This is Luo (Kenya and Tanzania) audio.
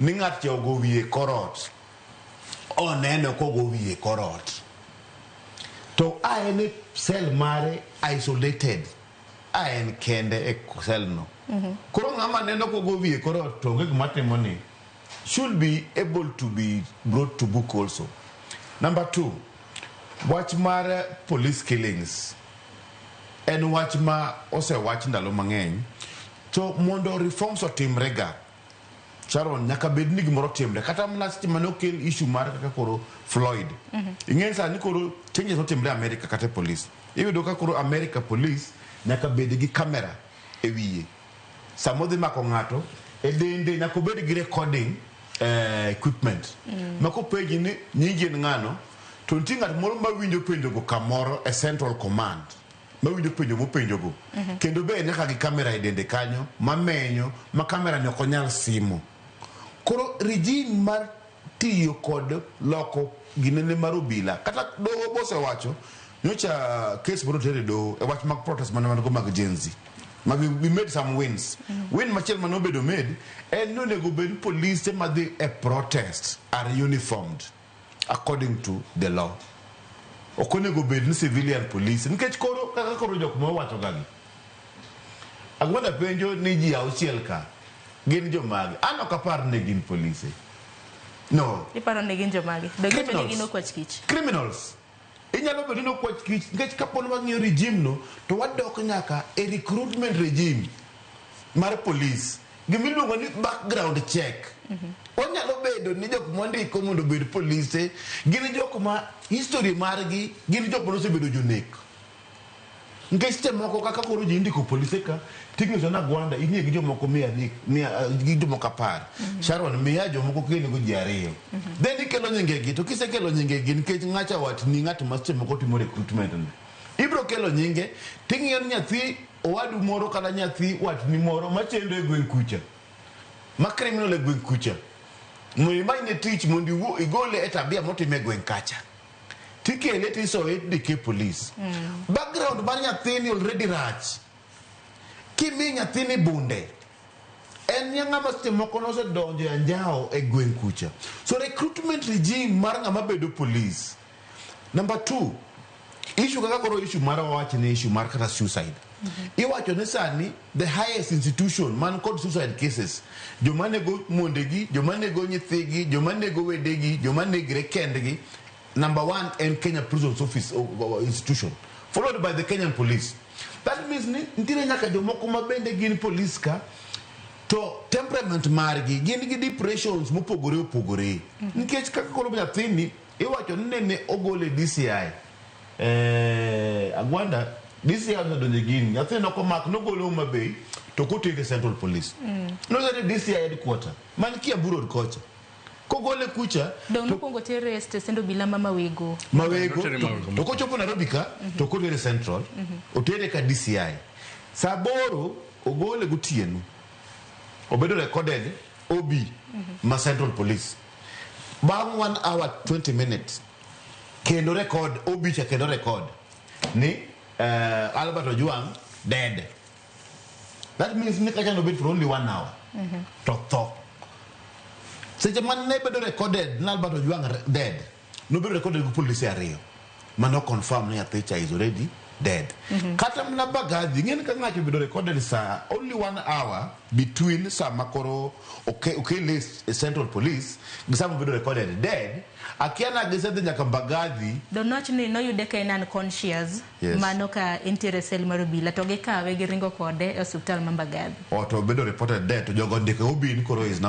Ni ng'at cha ogo wiye kor ot, oneno kogo wiye kor ot. To a en e cell mare isolated, a en kende e cell no. Koro ng'ama neno kogo wiye kor ot to onge gima timo ni should be able to be brought to book also. Number two, wach mar police killings en wach ma osewach ndalo mang'eny. To mondo reforms otimre ga, Sharon, nyaka bed ni gimoro timre. Kata mana seche mane okel issue mar kaka koro Floyd. Ing'e sani koro changes otimre America kata e police. Iyudo ka koro America police nyaka bed gi camera e wiye. Sama odhi mako ng'ato, e dende nyaka obed gi recording equipment. Ma kopenji ni nyingi en ng'ano, to nitie ng'at moro mawinjo penjogo kamoro e central command. Mawinjo penjo mopenjogo. Kendo be nyaka gi kamera e dende kanyo mamenyo ma kamera ni ok onyal simo. Koro regime mar tiyo kod loko ginene mar obila kata doho bosewacho nyocha case moro oter e doho e wach mag protest mane wan go mag Gen Z. Ma we made some wins. Win machielo mane obedo made en ni onego bed polise madhi e protest are uniformed according to the law. Ok onego bed ni civilian police nikech koro kaka koro jok ma owacho gagi. Agwanda penjo ni ji auchiel ka gin jomage? An ok apar ni gin polise. No. Iparo ni gin jomage? Donge ni Criminals. gin okwach kich? Criminals. Inyalo bedo ni okwach kich nikech kapo ni wang'iyo regime no to wadok nyaka e recruitment regime mar police. Gimiluongo ni background check. Onyalo bedo ni jok mondiko mondo obed polise gin jok ma history margi gin jok manosebedo jonek. Nikech seche moko kaka koro ji indiko polise ka ting'iso na Gwanda ing'iye gi jomoko 300 mia gi jomoko 10. Sharon miya jomoko kendo go ji ariyo. Then ikelo nyingegi to kisekelo nyingegi nikech ng'acha watni ng'at ma seche moko timo recruitment ni. Ibro kelo nyinge ting'iyo ni nyathi owadu moro kata nyathi watni moro machendo e gweng' kucha ma criminal e gweng' kucha mondo imanyne tich mondo igole e tabia motimo e gweng' kacha. Tikele tisoye tidike e police. Background mar nyathini already rach. Kimi nyathini bunde, en ng'ama seche moko nosedonjo e anjawo e gweng' kucha. So recruitment regime mar ng'ama bedo police. Number two, issue kaka koro issue mar wawach ni issue mar kata suicide. Iwacho ni sani the highest institution man kod suicide cases, joma nego mondegi, joma nego nyithigi, joma nego wedegi, joma negre kendgi, number one en Kenya Prisons Office institution, followed by the Kenyan police. That means ni nitiere nyaka jomoko ma bende gin police ka to temperament margi gin gi depressions mopogore opogore. Nikech kaka koro nyathini iwacho ni nene ogole DCI. Agwanda DCI osedonjo e gini. Nyathini ok omak nogole Homa Bay to kotere Central Police. Notere DCI headquarter man Kiambu Road kocha. Kogole kucha Dong' nokwongo tere e stesend obila ma Mawego. Mawego Notere to, Mawego. to kochopo Nairobi ka to kotere Central otere ka DCI. Saa 8 ogole gotieno. Obedo recorded OB ma Central Police. Bang' 1 hour 20 minutes kendo record OB cha kendo record ni Albert Ojwang dead. That means ni kacha nobet for only 1 hour. To tho. Seche mane ne bedo recorded ni Albert Ojwang dead, nobedo recorded gi polise ariyo mano confirm ni nyathi cha is already dead. Kata mana Mbagathi, ing'e ni ka ng'ato obedo recorded sa only 1 hour between sama koro okele e Central Police gi sama obedo recorded dead, akia na gisedhi nyaka Mbagathi. Donwach ni noyude ka en unconscious. Yes. Mano ka entiere e sel mar obila to gikawe giringo kode e osiptal ma Mbagathi. O to obedo reported dead to jogo ndiko OB ni koro is now